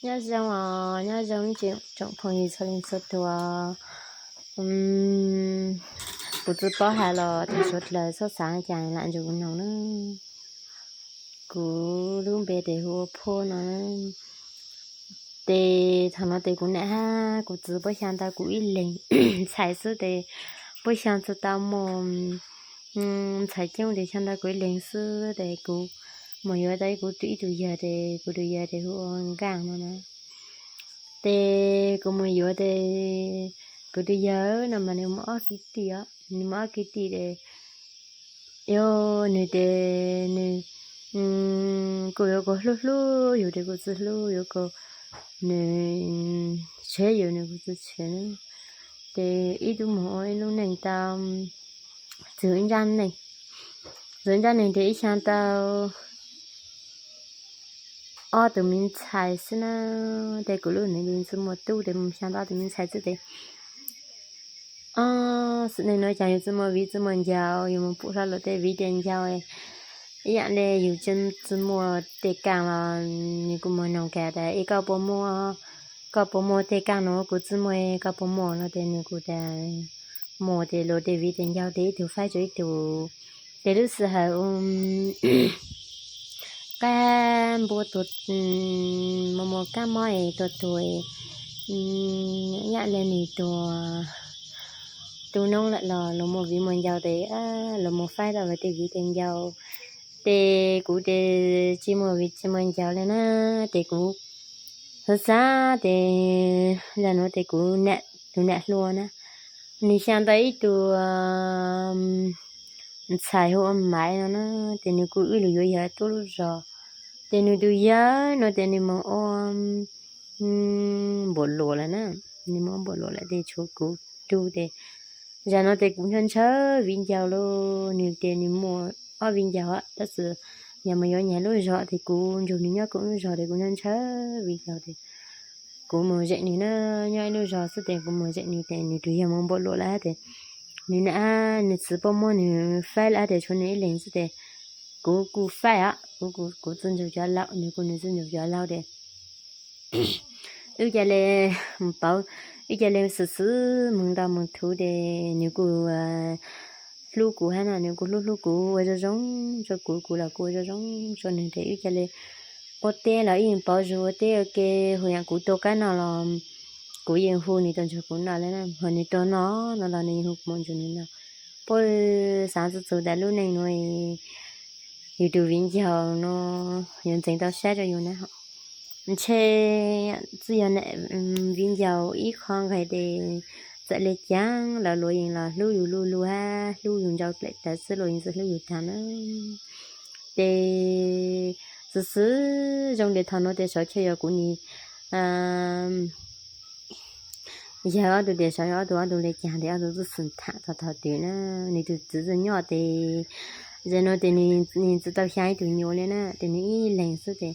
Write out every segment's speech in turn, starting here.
Nyob zoo os, nyob zoo ib tsoom phooj ywg txhua leej txhua tus. Kuv tsis paub hais los thaum suav dlawg txhob xav cas lam ntsib kuv noog na. Kuv lub npe tes hu ua Phuab no. Ces thaum no ces kuv nam hab kuv txiv puab xyaa tau kuv ib leeg ntxhais xwb ces puab xyaa tsis tau muaj ntxhais coob ces xyaa tau kuv ib leeg xwb ces kuv mus yuav tau ib kuv ib tug yawg ces kuv tus yawg ces hu ua Nkaaj no na. Ces kuv mus yuav ces kuv tus yawg no mas nws muaj ob kwv tij, nws muaj ob kwv tij ces yog nws ces nws kuj yuav kuv hlub hlub yus ces kuv tsis hlub, yuav kuv, nws tshev yus nws kuv tsis tshev na. Ces ib tug mus ua ib lub neej tau txug ib ntsab neej, txug ib ntsab neej ces ib xyaa tau ob tug me ntxhais xwb na. Ces kuv lub neej tsis muaj tub ces mus xyaa tau ob tug me ntxhais xwb ces ob xwm neej no cas yus tsis muaj viv tsis muaj ncaus, yus mus pum hlo luag tej viv tej ncaus, ib yam li yus tsis muaj tej kaaj los nws kuj mus noog kuv tas es koj puas muaj, koj puas muaj tej kaaj no kuv tsis muaj, koj puas muaj no ces nws kuj tas muaj ces luag tej viv tej ncaus ces ib tug faib rua ib tug. Ces lub sij hawm qab npua tuag, mus mus kab mob es tuag tuag, ib yam li nws tuag tu noob lawm los luag muaj viv muaj ncaus ces luag mus faib tau luag tej viv tej ncaus. Ces kuv ces tsis muaj viv tsis muaj ncaus li na, ces kuv xav xav ces zag nuav ces kuv nam, tus nam hluas na, nws xyaa tau ib tug ntxhais hu ua Maiv no na, ces nws kuj wb lug yuav yawg tuaj lub zog. Ces nws tus yawg no ces nws mus ua npaum luam lawm na, nws mus ua npaum luam lawm ces tshuav kuv tug ces zag nuav ces kuv ntshaw ntshaw viv ncaus lauj. Nws ces nws muaj ob viv ncaus tab sis yog mus yuav nyias lub zog ces kuv nrug nws nyob kuv lub zog ces kuv ntshaw ntshaw viv ncaus ces kuv mus zeem nws na, nyob ib lub zog xwb ces kuv mus zeem nws ces nws tus yawg mus npaum luam lawm ces nws nam, nws txiv puab muab nws faib lawm ces tshuav nws ib leeg xwb ces kuv kuj faib os, kuv, kuv txij ntsug cov laug, nws kuj nws txij ntsug cov laug ces wb ca le mus pauv, wb ca le xwm xwm moog nto moog thuv ces nws kuj hlub kuv hab na, nws kuj hlub hlub kuv ua zoo zoo rua kuv, kuv los kuj ua zoo zoo rua nws ces wb ca le ua teb los wb yeej pauv zug ua teb ua ke, hu yaam kuv tua qaib noj los kuv yeej hu nws tuaj nrug kuv noj le na, ho nws tuaj noj no los nws yeej hu kuv mus nrug nws noj. Puab xaav txug txug tas lub neej nuav yus tus viv ncaus no yuav ntxeev tau sab rua yus na. Ntshe txij yog viv ncaus ib qho nqeg ces txawm le caag los luag yeej los hlub yus luj luj hab hlub yus ntsau dlaim tawv xwb, luag yeej tsi hlub yus taag na. Ces xwm xwm zoo le thaum nuav ces saum chaw yog kuv nws yawg ob tug ces saum ob tug, ob tug le caag ces ob tug txawj xwm tham txog thaum twg na, nws tus txiv txawj nyob ces zag nuav ces nws tsi tau xyaa ib tug nyuas le na, ces nws ib leeg xwb ces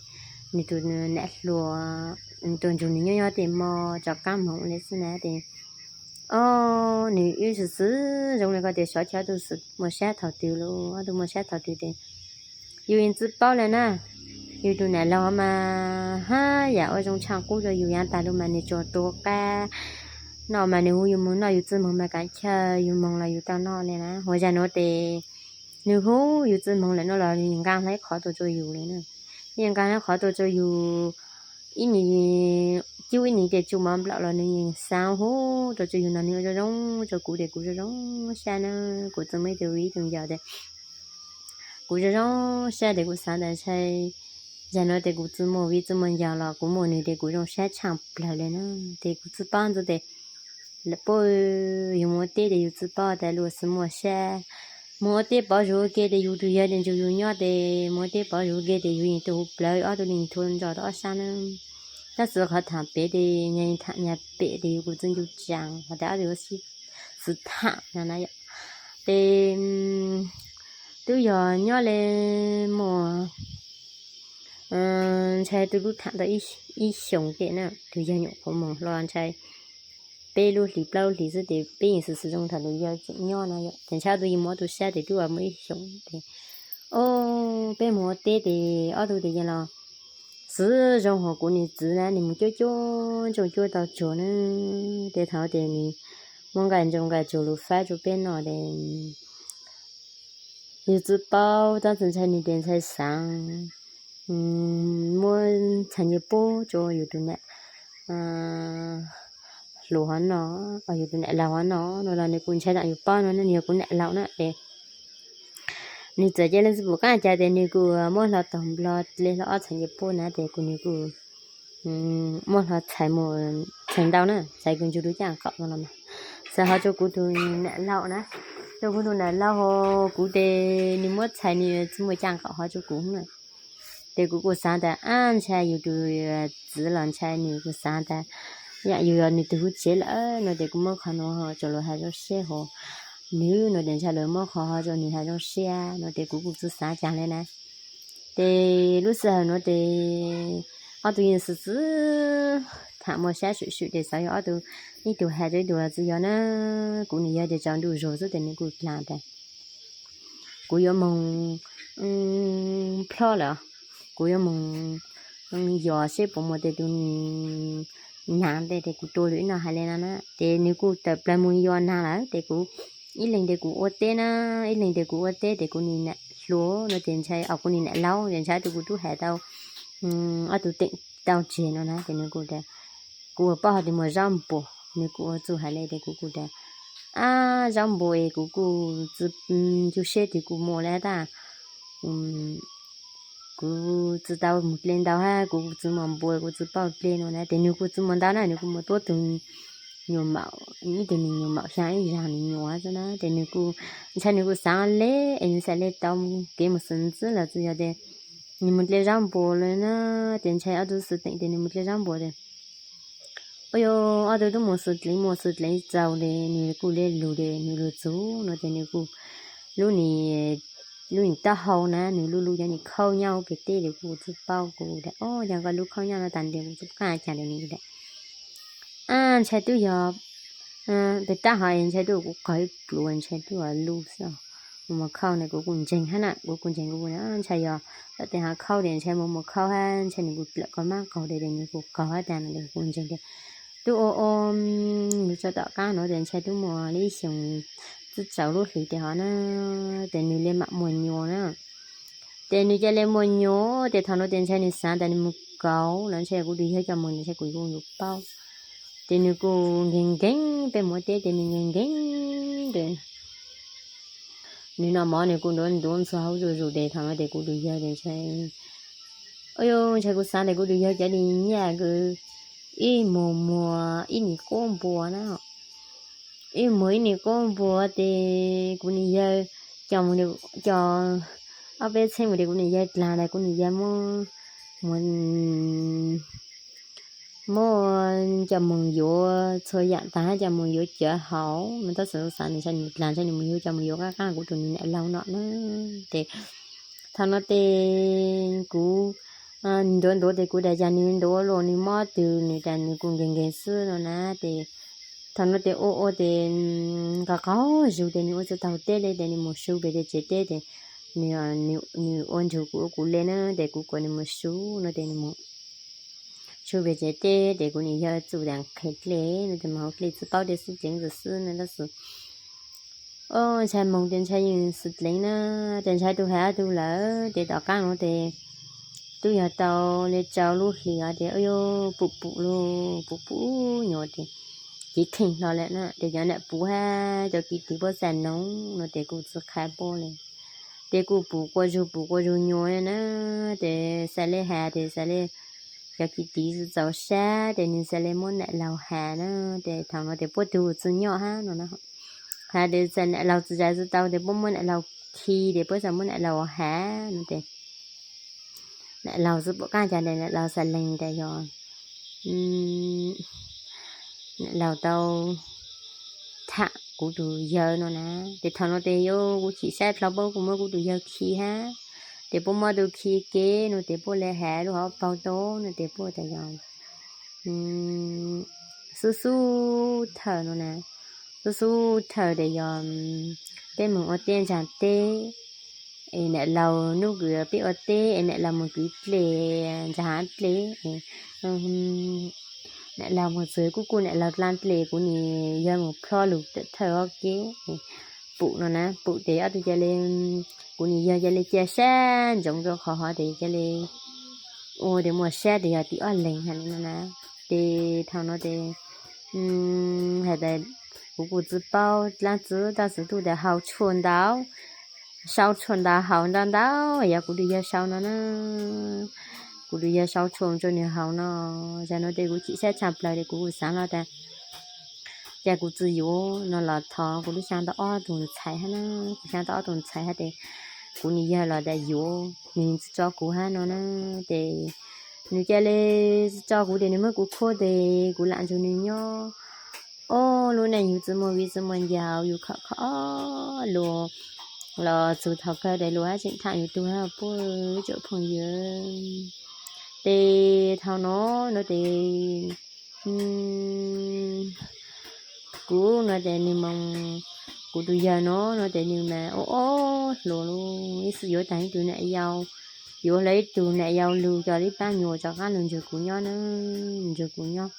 nws tus nam hluas, nws tuaj nrug nws nyob nyob tej mo tso qaab moog le xwb na ces o, nws wb xwm xwm zoo le ko ces saum chaw ob tug muaj sab thaum twg lauj, ob tug muaj sab thaum twg ces yus yeej tsi paub le na. Yus tus nam laug mas hab yam ua zoo tshaaj qub rua yus yav taag lug mas nws tsuas tua qaib noj mas nws hu yus moog noj, yus tsi moog mas kav chawj yus moog los yus tau noj le na. Ho zag nuav ces nws hu yus tsi moog lawm no los nws nqaa ib qhov tuaj rua yus le na. Nws nqaa ib qhov tuaj rua yus, ib nim cub ib nim tes tsu mov nplaum los nws yeej xaav hu tuaj rua yus no, nws ua zoo zoo rua kuv ces kuv zoo zoo sab na. Kuv tsi muaj ib tug viv ib tug ncaus ces kuv zoo zoo sab ces kuv xaav tas ntshe zag nuav ces kuv tsi muaj viv tsi muaj ncaus los kuv muaj nws ces kuv zoo sab tshaaj plawg le na. Ces kuv tsi paub ntxuav ces puab yus mus ua teb ces yus tsi paub tas luag xwb muaj sab. Mus ua teb pauv zug ua ke ces yus tus yawg ces nrug yus nyob ces mus ua teb pauv zug ua ke ces yus yeej tuaj hu plawg ob tug le nrug ntso tau ob sab na. Tab sis qhov tham pem ces nyag tham nyag pem ces yus kuj tsi ncu tsaam has tas ob tug xwb tham na na yom. Ces twb yog nyob le muaj ntshai tus lub tham tau ib xyoos tej na, tus yawg nyuam qhuav moog hlo ntshai peb lub hlis plaub lub hlis xwb ces peb yeej xwm xwm zoo thaum tus yawg tseem nyob na yom. Ces ntshai ob tug yeej mus ob tug sab ces twb muaj ib xyoos ces o, peb mus ua teb ces ob tug ces yeej los txwv zoo hos kuv niag txiv na, nws mus cuab cuab ntsoog cuab tau tsuag na, ces thaum ces nws muab nqaij ntsoog nqaij tsuag lus faib rau peb noj ces yus txiv paub tab txawm ntshai nws ces ntshai xaav muab txhais ncej puab rau yus tus nam hluas hov noj, yus tus nam laug hov noj no los nws kuj ntshai tam yus paub no ne, nws yog kuv nam laug na ces nws txawm cia li tsis pum qab cas ces nws kuj muab hlo taug nplog dle hlo ob txhais ncej puab na ces kuv nws kuj muab hlo txhais mus, txhais ntau na, txhais kuv ntsug lub caj qaum no los mas, txhais hov rau kuv tus nam laug na, rau kuv tus nam laug hov kuv ces nws muab txhais nws txhais muaj caj qaum hov rau kuv na. Ces kuv kuj xaav tas ab ntshai yus tus txiv los ntshai nws, kuj xaav tas yam yus yog nws tus hub tsev lawm no ces kuv muab qhov no tso lawv has zoo siab hov nws no ces ntshai lawv muab qhov hov rau nws has zoo siab no ces kuv kuj tsis xav cas li na. Ces lub sij hawm no ces ob tug yeej xwm txwv tham muaj sab swm swm ces xav yog ob tug ib tug has rau ib tug los tsis yog na. Kuv niam yog tias tsaus ntuj zog xwb ces nws kuj dlaag tas kuv yuav moog plhob lawm, kuv yuav moog yos seb puas muaj tej tug naav tej ces kuv tua lwm ib no hais li no na. Ces nws kuj tawm plaws mus yos naav lawm ces kuv ib leeg ces kuv ua teb na, ib leeg ces kuv ua teb ces kuv nim nam hluas no ces ntshai, kuv nim nam laug ces ntshai tus kuv tub has tau ob tug teem tau tseg no na ces nws kuj tas kuv ua paub hais tias muaj zaub npua, nws kuj ua txuj hais li ces kuv kuj tas ab zaub npua es kuv kuj tsis ncug siab twg kuj muaj li tab kuv tsis tau mus dle ntau hab kuv tsis muaj npua kuv tsis paub dle no na ces nws kuj tsis muaj ntau na, nws kuj muaj tuab tug nyuam maum, ib tug me nyuam maum xyaa ib zaug me nyuam xwb na ces nws kuj ntshai nws kuj xaav le es nws xav le tau kev mus xwm ntxwb los tsis yog tias nws mus dle zaub npua lawm na ces ntshai ob tug xwm teem ces nws mus dle zaub npua ces ua yog ob tug tub mus xwm dleev mus xwm dleev txaus ces nws kuj le lug ces nws lug txug no ces nws kuj lub ni, lub ni taub hau na nws lub lub cov ni khauj nyob pem teb ces kuj tsis paub, kuj tas ob yog koj lub khauj nyob no tas ntiag kuv tsis paub qab cas li nws tas ab ntshai twb yog pem tab hov es ntshai twb kuv qog ib pluav ntshai twb lub xwb, mus mus khauj ne kuv kuj ntseeg hab na, kuv kuj ntseeg kuv ntshai yog tej hov khauj ces ntshai mus mus khauj hab ntshai nws kuj dlawm koj mab qaug ces nws kuj qaug hab tas no ces kuj ntseeg tias twb ua ua nws tso tom qab no ces ntshai twb muaj li ib xyoos txwb tsaus lub hlis ces hov na ces nws li mam muaj nyuam na. Ces nws cia li muaj nyuam ces thaum no ces ntshai nws xav tas nws mus kauv los ntshai kuv tus yawg coj mus ntshai kuv yuav paub. Ces nws kuj nkees nkees peb mus ua teb ces nws nkees nkees ces nws noj mov nws kuj ntuav ntuav ntxhua hauv zuj zus ces thaum no ces kuv tus yawg ces ntshai, ua yog ntshai kuv xav tas kuv tus yawg cov ni nyaj kws ib muag muag ib ni qub npua na, ib muag ib ni qub npua ces kuv niam yawg coj mus, coj ob peb txheeb mus ces kuv niam yawg dlaag tas kuv niam yawg muab, muab coj moog yuav txhua yaam taag hab coj moog yuav cawv hauv no tab sis xav nws ntshai nws dlaag ntshai nws mus yuav coj moog yuav qaab qaab kuv tus nam laug no na. Ces thaum no ces kuv ntuav ntuav ces kuv tas cas nws ntuav luaj nws mob twg nws tas nws kuj nkees nkees xwb no na ces thaum no ces ua ua ces qaug qaug zug ces nws ua tsis taug teb li ces nws mus su pem tsev teb ces nws ua ntsug kuv ua kuv le na ces kuv kom nws mus su no ces nws mus su pem tsev teb ces kuv niam yawg txuj tas qhia dlej no ces mus hauv dlej tsis paub dlej xwb ceev xwb xwb no tab sis ntshai moog ces ntshai yeej xwm dleev na ces ntshai tug has tug lawm ces tom qaab no ces twb yog tau li rau lub hlis os ces ua yog pum pum lug pum pum nyuam ces kiv kheej hlo lawm na ces cov nam puv hab cov kiv tiv puab xav noog no ces kuj tsis qha puab li ces kuj pum quas zug pum quas zug nyuam na ces xav le has ces xav le cov kiv tiv txaus sab ces nws xav le muab nam laug has na ces thaum no ces puab tug tsis nyom hab no na has ces nam laug tsis zais tsis tau ces puab muab nam laug khi ces puab xav muab nam laug has no ces nam laug tsis pum qaab cas ces nam laug xav lees tas yog nam laug tau tham kuv tus yawg no na ces thaum no ces yog kuv chim sab dlhau puab kuj muab kuv tus yawg khi hab ces puab muab tug khi kev no ces puab le has lub hauv paug tau no ces puab tas yog xub xub thawm no na, xub xub thawm ces yog peb moog ua teb ntsaag teb es niam laug nub kws peb ua teb es niam laug mus kwv dlej ntsa hav dlej, niam laug mus txug kuj kuj niam laug dlaa dlej, kuv niam yawg mus plhob lug thawj ob kev pum no na, pum tes ob tug ca le, kuv niam yawg ca le ca sab ntsoov rua qhov hov tes ca le ua tes muaj sab tes yog tim ob leeg hab no na. Tes thaum no tes hais tas kuv kuj tsi paub dlaab tsi, tab sis tub tas hau tshuaj ntau, sau tshuaj ntau haus ntau ntau, yog kuv tus yawg sau no na, kuv tus yawg sau tshuaj rua nwg haus no. Zag no tes kuv chim sab tshaj plawg tes kuv kuj xaav los tas ca kuv tsi yuav no los thov kuv lub xyaa tau ob tug ntxhais hab na, kuv xyaa tau ob tug ntxhais hab tes kuv niam yawg los tas yuav, nwg tsi tso kuv hab no na. Tes nwg ca le tsi tso kuv tes nwg muab kuv khuab tes kuv lam nrug nwg nyob. Ob lub neej yug tsi muaj viv tsi muaj ncaus, yug khov kho luas los txug thaum kawg tes luas hab tseem tham yug tug hab puab tsoom phooj ywg. Tes thaum no no tes kuv no tes nwg moog, kuv tus yawg no no tes nwg mas ua ob hluas lug, ib xwb yuav taag ib tug nam yau, yuav lawv ib tug nam yau lug coj ib paab nyuas rov qaab lug nrug kuv nyob na, nrug kuv nyob.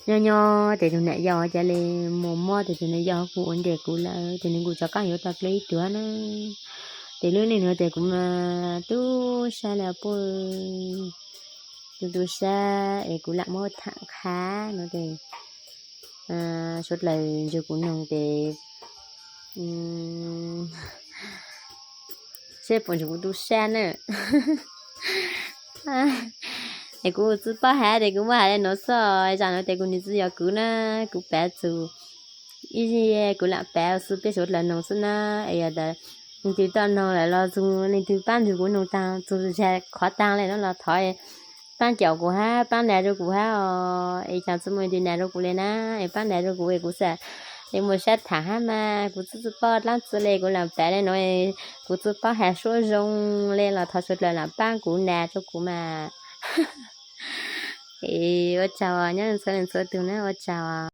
Nyob nyob tes tug nam yau ca le mus mob tes tug nam yau kuj ua ntej kuv lawm tes nwg kuj rov qaab yuav tau dlej ib tug na. Tes lub neej nuav tes kuv mas tub sab le puab, tub tub sab es kuv lam muab tham qha no tes suav dlawg nrug kuv noog tes seb puas nrug kuv tub sab na. Es kuv tsi paub has tes kuv muab has le nuav xwb, zag nuav tes kuv nws tsi yog kuv na, kuv pav txug ib, kuv lam pav xwb peb suav dlawg noog xwb na. Es yog tas leej twg tau noog lawm los txug leej twg paab nrug kuv noog taag txug zag qhov taag le no los thov paab caum kuv hab paab ntas rua kuv hab os. Es caag tsi muaj leej twg ntas rua kuv le na, es paab ntas rua kuv es kuv xav le muaj sab tham hab mas kuv tsi tsi paub dlaab tsi le kuv lam pav le nuav, kuv tsi paub has suab zoo le los thov suav dlawg lam paab kuv ntas rua kuv mas. Es ua tsaug nyob txhua leej txhua tug na, ua tsaug.